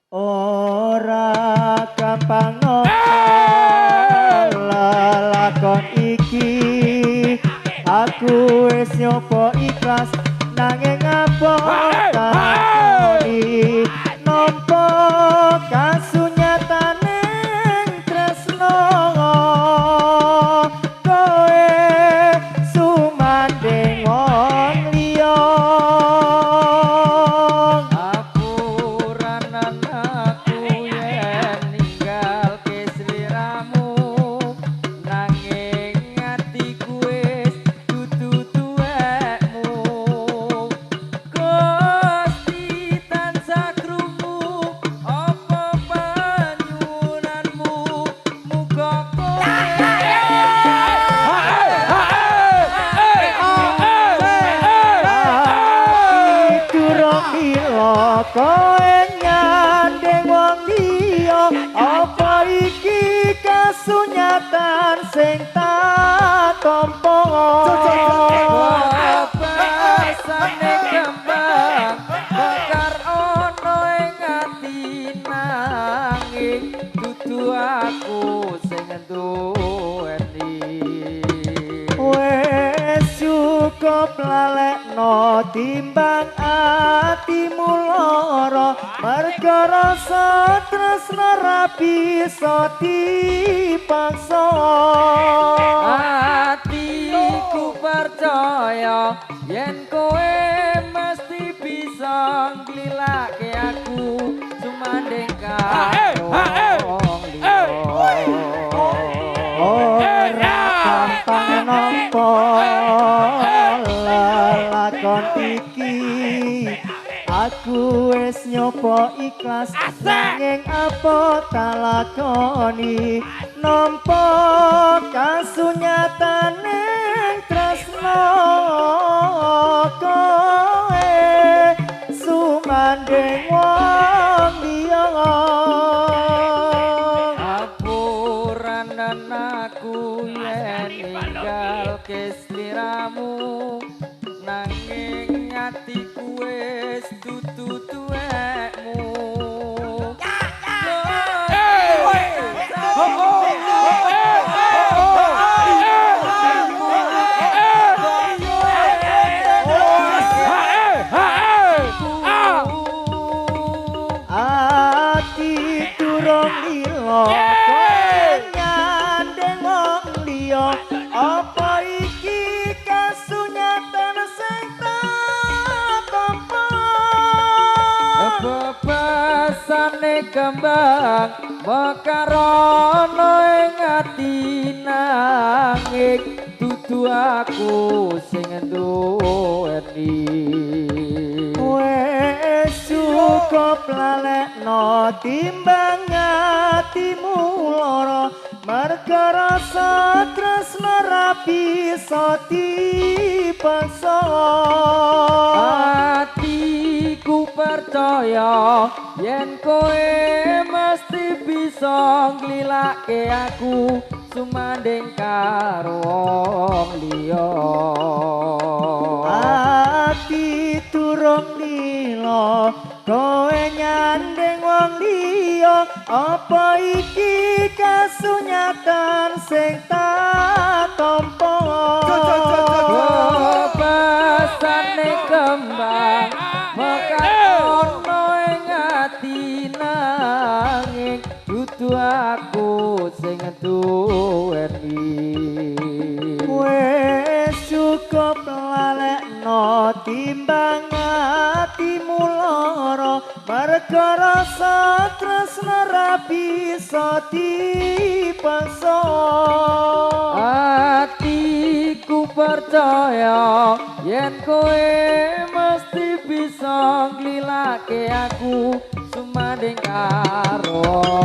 Ora gampang lelakon iki, aku wis nyoba ikhlas nanging apa tak nampa kasunyatane tresno kowe sumandhing wong liya. Apuranan aku yen ninggalke sliramu, nanging atiku wis dudu tuwekmu. Gusti tansah krungu apa panyuwunanmu, muga kowe durung lila kowe nyanding wong liya, apa iki kasunyatan sing tak tampa? Bebasane kembang mekar ana ing ati, nanging dudu aku sing nduweni. Wes cukup lalekno timbang atimu lara, merga rasa tresno ra bisa dipaksa. Atiku percaya yen kowe mesti bisa nglilake aku sumandhing karo wong liya. Ora gampang nampa lelakon iki, aku wis nyoba ikhlas nanging apa tak lakoni nampa kasunyatane tresno kowe sumandhing wong liya. Apuranan aku yen ninggalke sliramu, nanging atiku wis dudu tuwekmu. Ati durung lila kowe nyandhing wong liya, apa iki kasunyatan sing tak tampa? Bebasane kembang mekar ana ing ati, nanging dudu aku sing nduweni. Wes cukup lalekno timbang atimu lara, merga rasa tresno ra bisa dipaksa. Atiku percaya yen kowe mesti bisa nglilake aku sumandhing karo wong liya. Ati durung lila kowe nyandhing wong liya, apa iki kasunyatan sing tak tampa? Bebasane kembang mekar ana ing ati, nanging dudu aku sing nduweni. Wes cukup lalekno timbang atimu lara, merga rasa tresno ra bisa dipaksa. Atiku percaya yen kowe mesti bisa nglilake aku sumandhing karo